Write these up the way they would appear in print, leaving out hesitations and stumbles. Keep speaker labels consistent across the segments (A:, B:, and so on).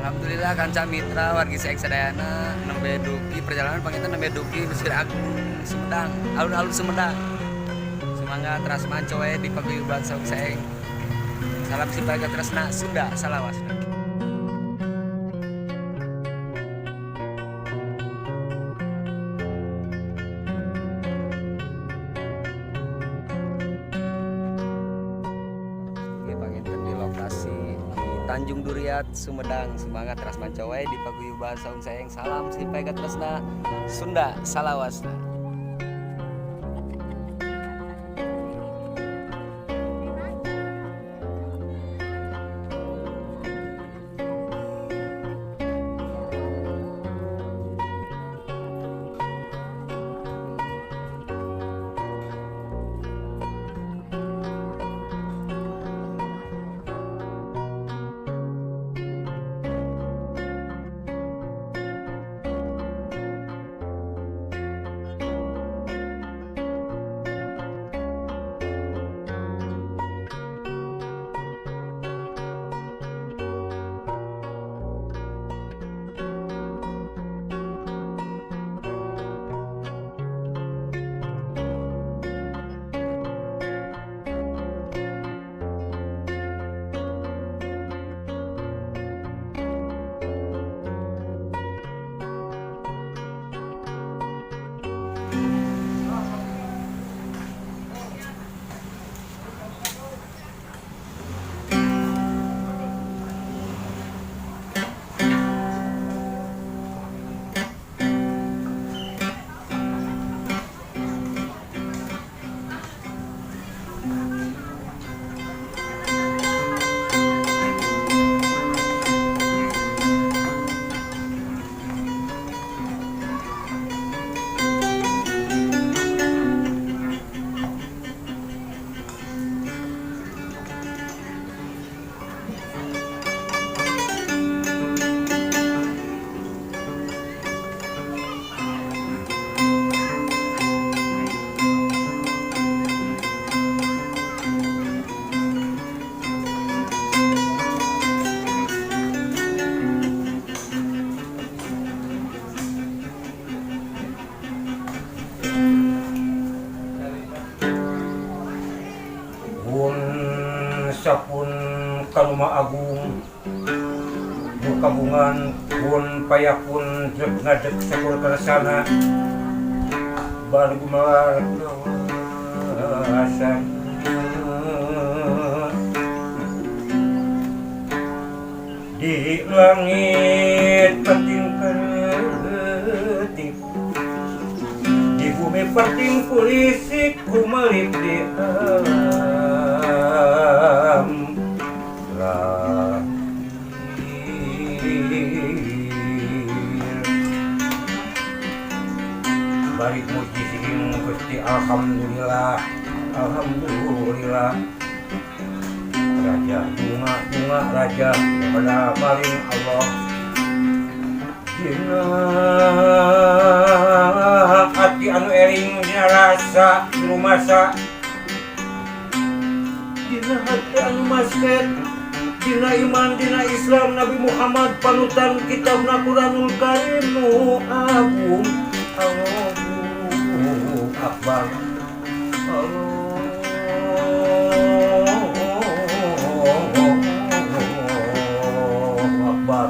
A: Alhamdulillah, kanca mitra wargi Saeng sadayana, nembe dugi perjalanan panginten, nembe dugi Mesir Agung Sumedang, alun-alun Sumedang. Semangat teras manco we di paguyuban Saung Saeng. Salam Simpaga Tresna Sunda salawasna. Ini panginten di lokasi di Tanjung Duriat Sumedang. Semangat teras manco we di paguyuban Saung Saeng. Salam Simpaga Tresna Sunda salawasna.
B: Pun sapun kaluma agung kabungan pun payakun jek ngadek sakur kersana bar gumelar kawasan di langit penting kertip, di bumi penting kulisik, kumelip di alam lahir. Balik muji sing Gusti, alhamdulillah, alhamdulillah. Raja bunga bunga raja kepada paling Allah. Dina hati anu eling, dina rasa rumasa, dina hati anu masket, dina iman, dina Islam Nabi Muhammad panutan, kitabna Quranul Karim nu agung. Allahu Akbar, Allahu Akbar.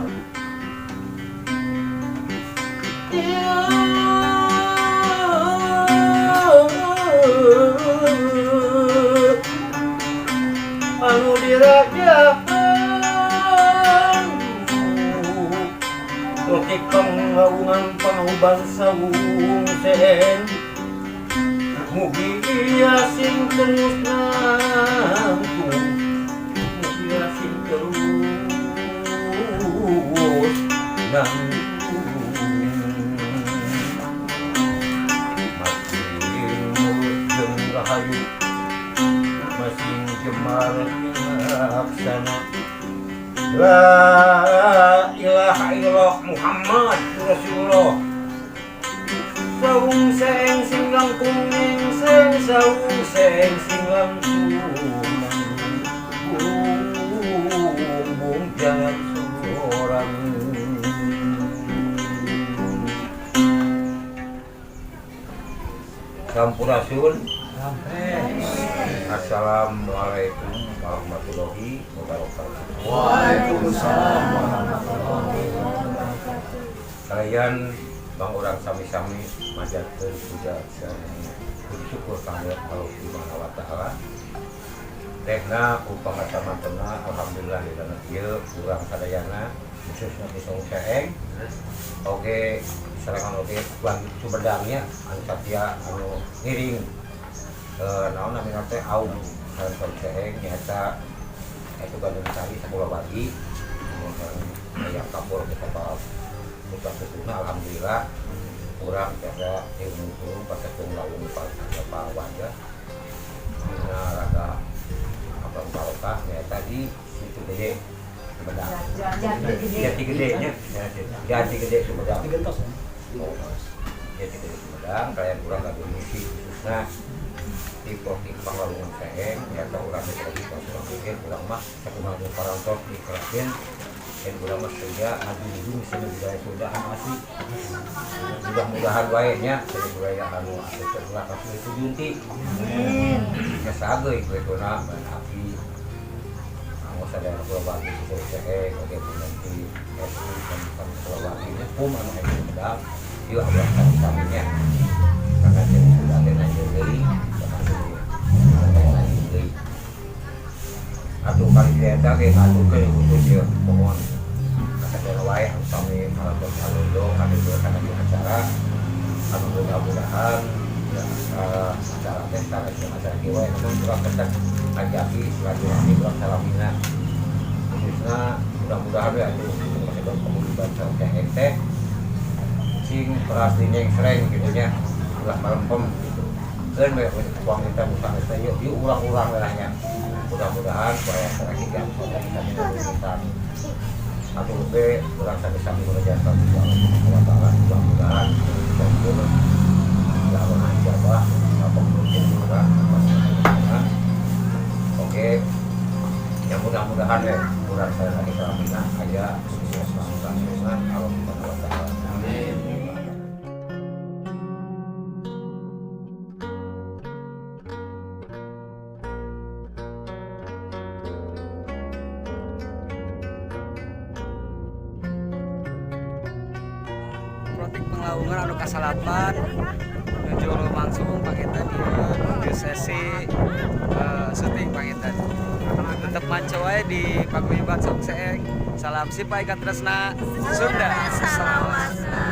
B: Ya, anu dirajaan Roti pangaungan pangauban sawung sen. Mugi sing terus nangtung, mugi sing terus nangtung. Masing mulut jeung rahayu, masing jemar laksana. La ilaha illallah Muhammad Rasulullah. Saung seng sing langkung seng, saung seng sing langkung nanggung. Bung jangan seorang. Sampurasun. Assalamualaikum warahmatullahi wabarakatuh.
C: Waalaikumsalam warahmatullahi wabarakatuh.
B: Kalian bang urang sami-sami manjatkeun puja sareng puji syukur kanggo Allah Subhanahu wa taala. Tehna ku pangatamantena alhamdulillah di dana ieu urang sadayana khususna di Saung Seeng oge sarangan oge bagi Sumedangnya anu satia anu ngiring naon namina teh aum sareng Saung Seeng nyaeta itu Bandung Sari sakulawargi sareng aya kapur kita putra putrina. Alhamdulillah urang tiasa diuntung pakai lawung pa wajah dina raga apa barokah nyaeta di Situ Gede Sumedang. Jati Gede nya, Jati Gede Sumedang. Oh, Jati Gede Sumedang. Kalian kurang gaduh misi khususnya di Prokik Pangalungan Seeng nyaeta urang di kurang pikir urang mah sakumaha parantos dikeraskeun dan urang mah kerja ngajunjung seni budaya Sunda anu asli. Mudah-mudahan wae nya seni budaya anu asli teh ulah kasus itu junti ya sageuy kitu na ban api anu sadaya kula bagi di Seeng oge pun di SU dan kula bagi nya pum anu aya di Sumedang ieu abah sami-sami nya karena seni Sunda teh nanjeun deui, bahkan seni Sunda teh nanjeun deui. Atuh kali eta ge ngaturkeun khusus ieu mohon kasadaya wae anu sami parantos anu kami kana di acara anu mudah-mudahan ya acara teh sanes acara kieu wae, namun urang tetep ngajaki silaturahmi urang salamina khususnya mudah-mudahan ya atuh masih paguyuban Saung Seeng teh sing peras dineng sreng gitu nya, ulah malempem gitu keun we uang kita bukan teh yuk yuk urang-urang lah nya. Mudah-mudahan supaya acara kita sami sami atau lebih urang sami-sami mengejarkan Allah Subhanahu wa taala. Mudah-mudahan syukur ya Allah ijabah apa mungkin juga. Oke ya, mudah-mudahan ya urang saya lagi salamina aya sukses sukses Allah Subhanahu wa taala. Amin.
A: Protik Panglawungan anu kasalapan nuju langsung panginten ieu nuju sesi syuting. Panginten tetep manco wae di Paguyuban Saung Seeng. Salam Sipai Katresna Sunda.
C: Salawasna.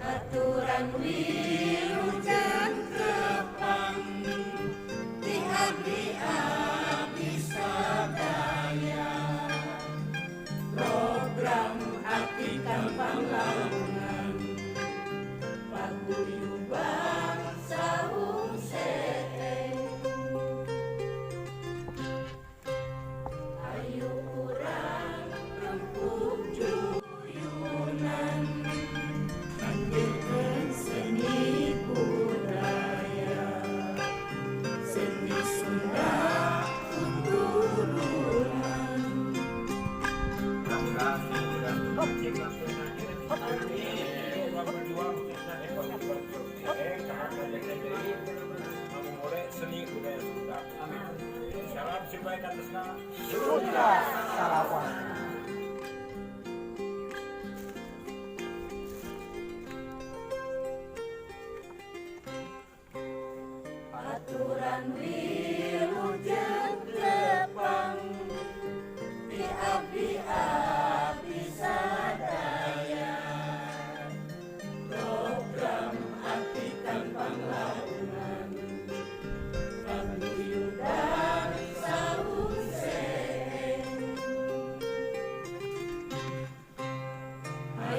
C: Aturan wilujeng tepang ti abdi-abdi sadaya, program Atikan Panglawungan Paguyuban Saung Seeng. Ayo urang rempug juyunan manjurkeun seni budaya, seni Sunda tuturunan.
B: Seni budaya Sunda. Salam Sipai Katresna.
C: Sunda salawasna. Aturan wilujeng tepang ti abdi-abdi sadaya, program Atikan Panglawungan.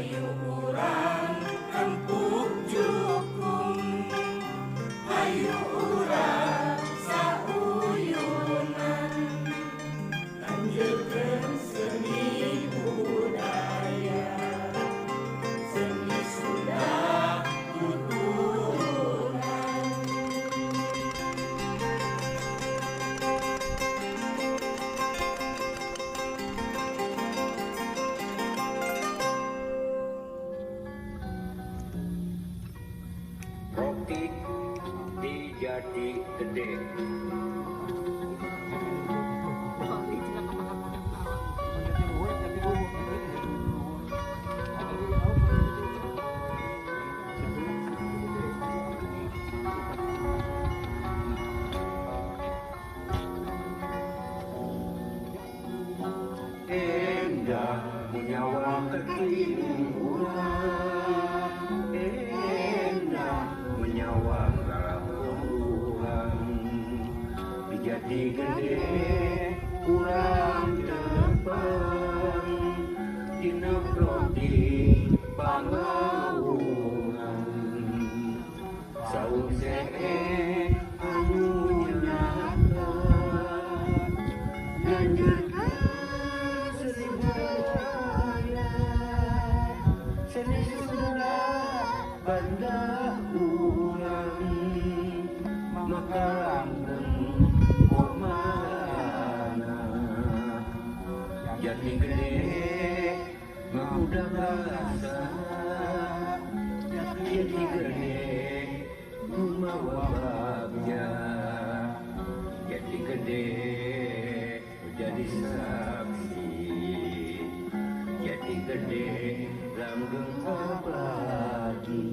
C: Hayu urang empuk jukung, hayu urang sauyunan, lanjutkeun seni budaya, seni Sunda tuturunan.
B: Roti di Jati Gede. Endah menyawang ketimbulan, endah menyawang lalakon Dijadi gede kurang tepang, dina prodi pangawungan. Saung seeng anu nyata, nganjurkeun seni budaya, seni Sunda banda urang, maka langgeng komana. Jadi gede udah rasa, jadi gede gumawa bagja, jadi gede jadi saksi, jadi gede langgeng abadi.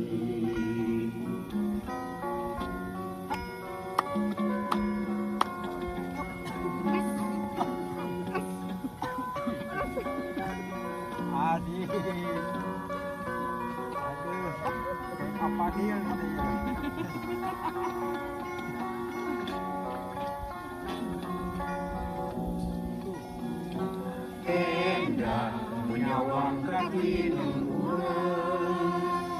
D: Aduh, aduh, apa dia katanya?
B: Endah menyawang katinuran,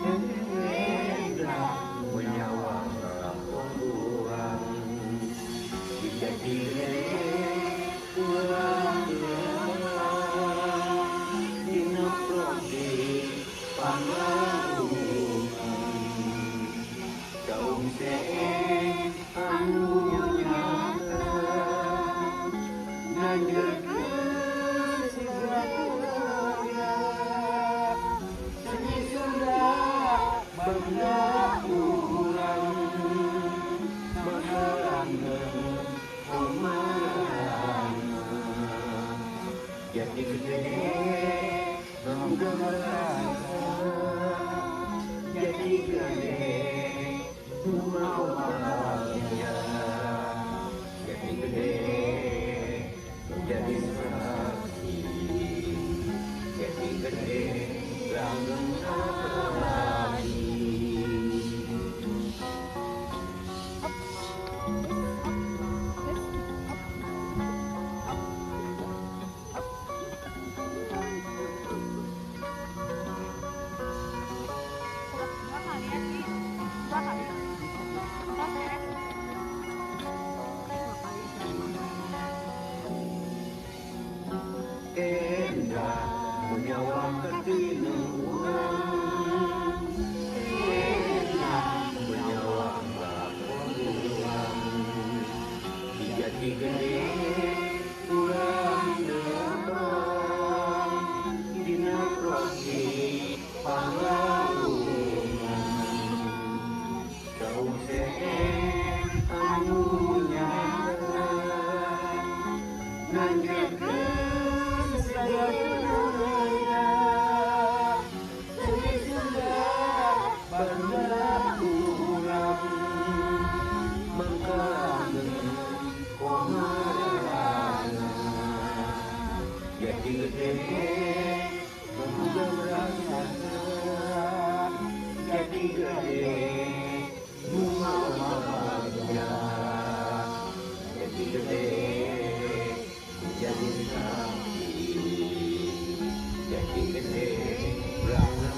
B: endah menyawang lalakon Dijadi gede urang tepang, dina prodi pangawungan. Saung seeng anu nyata, nganjurkeun budaya, seni Sunda bangga urang, maka langgeng komana. Jadi gede udah merasa, jadi gede gumawa, jadi gede jadi saksi, jadi gede langgeng abadi.
E: Dua kali ya, Ki. Dua kali. Terus beres. Dua kali.
B: Endah menyawang ketinuran, endah menyawang lakon urang. Dijadi gede urang tepang, dina prodi pangawungan. Saung seeng anu nyata, nganjurkeun budaya, seni Sunda bangga urang, mangka langgeng komana. Jadi gede udah merasa, jadi gede gumawa bagja, jadi gede jadi saksi, jadi gede langgeng.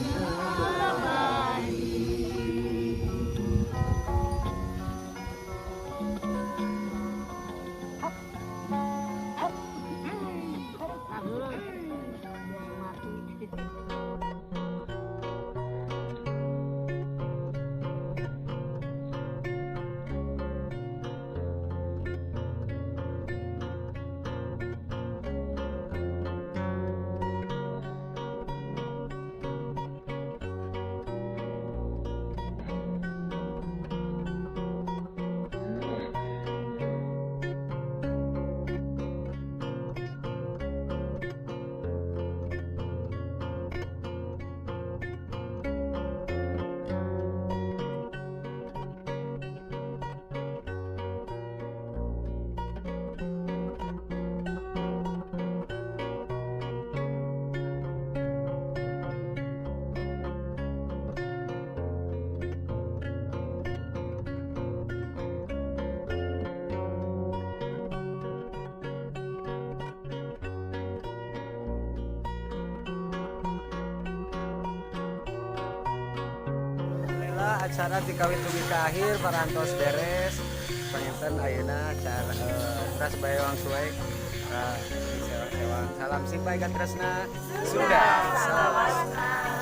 A: Acara ti kawit dugi ka akhir parantos beres. Panginten ayeuna acara teras bae wangsul sewang-sewang. Salam simpai katresna. Sunda. Salam.